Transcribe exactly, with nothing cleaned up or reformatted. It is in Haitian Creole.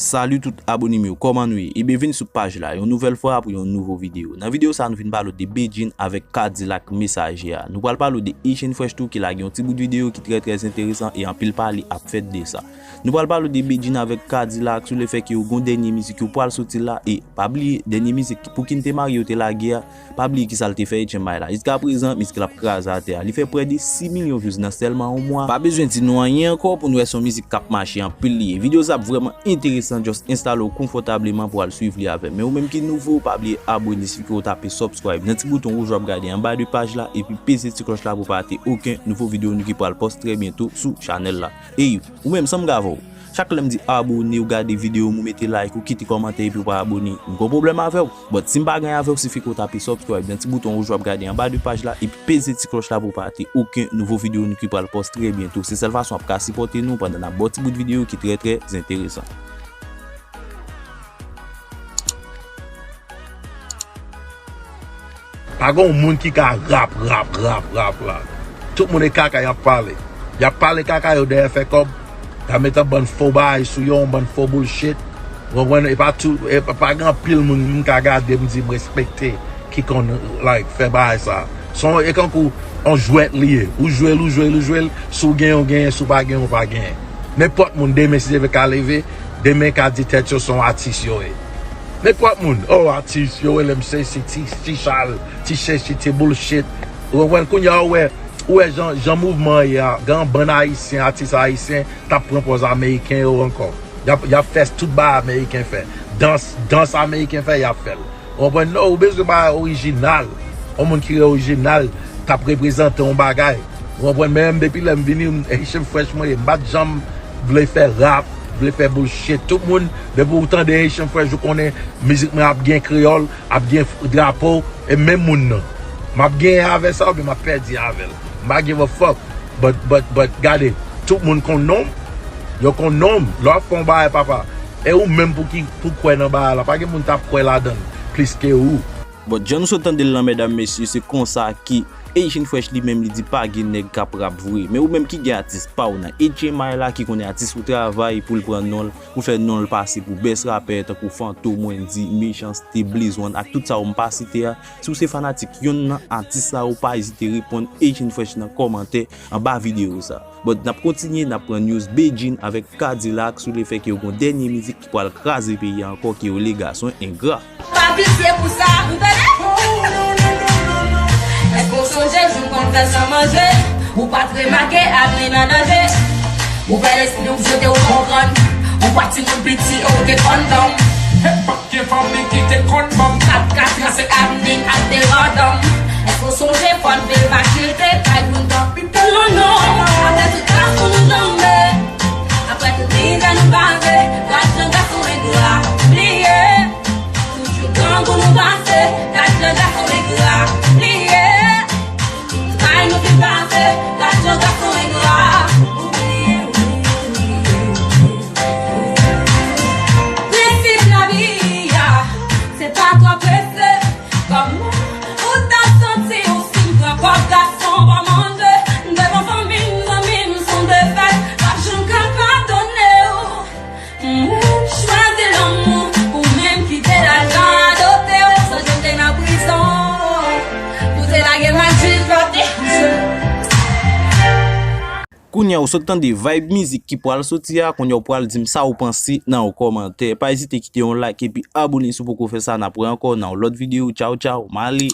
Salut tout abone m yo, kòman nou ye? E byenvini sou paj la, yon nouvèl fwa pou yon nouvo videyo. Nan videyo sa, nou vin pale w de Bedjine avèk Kadilak Mesaje a. Nou pral pale w de Haitian Fresh tou ki lage yon ti bout videyo ki trè, trè enteresan e anpil pale ap fèt de sa. Nou pral pale w de Bedjine avèk Kadilak sou le fè ke yo gon dènye mizik yo pral soti la e pa bliye, dènye mizik pou ki n te marye yo te lage a, pa bliye kisa l te fè Etienne Maël la. Jiskaprezan, mizik la ap kraze atè a. Li fè prè de sis milyon views nan sèlman yon mwa. Pa bezwen di nou anyen ankò pou n wè se yon mizik k ap mache anpil li ye. Videyo sa ap vrèman enteresan, just enstale w konfòtableman pou al swiv li avè m. Men ou menm ki nouvo, pa bliye abone, sifi ke w tape subscribe nan ti bouton wouj w ap gade anba de paj la, epi peze ti klòch la pou w pa rate okenn nouvo videyo nou ki pral post trè byento sou chanèl la. Ey, ou menm, san m gave w, chak lè m di abone, ou gade videyo m, ou mete like, ou kite kòmantè epi ou pa abone, m gon pwoblèm avè w. But si m pa gen avè w, sifi ke w tape subscribe nan ti bouton wouj w ap gade anba de paj la epi peze ti klòch la pou w pa rate okenn nouvo videyo nou ki pral post trè byento. Se sèl fason w ap ka sipòte nou pandan n ap ba w ti bout videyo ki trè, trè enteresan. Pa gen yon moun ki ka rap, rap, rap, rap la. Tout moun e kaka y ap pale. Y ap pale kaka, yo dèyè fè kòb. Y ap met yon bann fo bagay sou yo, yon bann fo bullshit. Ou konprann? E pa tou, e pa, pa gen anpil moun m ka gade m di m respekte ki konn, like, fè bagay sa. Se yon, e kankou yon jwèt li ye. Ou jwe l, ou jwe l, ou jwe l. Si w genyen, w genyen. Si w pa genyen, w pa genyen. Nenpòt moun, demen, si Dye vle, ka leve. Demen ka di tèt yo se yon atis yo ye. Nenpòt moun, oh, atis, yo rele m sesi, ti, ti chal, ti sesi, ti bullshit. Ou konprann? Kounye a, ou wè, ou wè jan, jan mouvman an ye a, gen yon bann ayisyen, atis ayisyen, t ap pran pòz ameriken yo ankò. Y ap, y ap fè tout bagay ameriken fè. Dans, dans ameriken fè, y ap fè l. Ou konprann? Non, ou bezwen bagay orijinal. Yon moun ki orijinal, t ap reprezante yon bagay. Ou konprann? Men menm depi lè m vini, m, Haitian Fresh mwen ye. M pa t janm vle fè rap, vle fè bullshit. Tout moun, depi ou tande Haitian Fresh, ou konnen mizik mwen ap gen kreyòl, ap gen f-, drapo, e menm moun nan. M ap genyen avè sa oubyen m ap pèdi avè l. M pa give a fuck. But, but, but, gade, tout moun konn non m. Yo konn non m. Lè w ap fè yon bagay, papa, e ou menm pou ki, pou kwè nan bagay la. Pa gen moun t ap kwè ladan l plis ke ou. But jan nou sot tande l lan, medam, mesye, se konsa ki Haitian Fresh li menm li di pa gen nèg k ap rap vre. Men ou menm ki gen atis pa w nan Etienne Maël la, ki konnen atis ou travay pou l pran non l, pou fè non l pase pou best rapper tankou Fantom, Wendyy, Mechanste, Blaze One ak tout sa yo m pa site a. Si w se fanatik yonn nan atis sa yo, pa ezite reponn Haitian Fresh nan kòmantè anba videyo sa. But n ap kontinye, n ap pran news Bedjine avèk Kadilak sou le fè ke yo gon dènye mizik ki pral kraze peyi a ankò, ke yo le gason engra. Pa pitye pou sa, ou tande? Èske w sonje jou m konn fè san manje? Ou pa t remake avni nan danje. Ou fè lespri w sete, ou konprann. Ou pa timoun piti, ou te konn ban m. Gen fanmi ki te konn ban m kat kat, se avni ak te randan m. Èske w sonje fò n veye pa chite kay moun k ap pite non non? Apre tout klas pou nou janbe, apre tout mizè nou pase, gad jan gason engra, bliye. Toujou grangou nou pase, gad jan gason engra, bliye. Kay nou fin pase, gad jan gason engra, ou bliye, ou bliye, ou bliye. Prensip lavi a, se pa twò prese. Kòman ou t ap santi w si m pran kòb gason pa manje? Devan fanmi m, zanmi m, s on defèt, m p ap janm ka padone w. Mwen chwazi lanmou, ou menm kite lajan adopte w. Sonje m te nan prizon, pou te lage m ak jij la te jije. Kounye a ou sot tande vibe mizik ki pral soti a, kounye a ou pral di m sa ou panse nan yon kòmantè. Pa ezite kite yon like epi abone si w poko fè sa, n ap wè ankò nan yon lòt videyo. Tchaw, tchaw, m ale.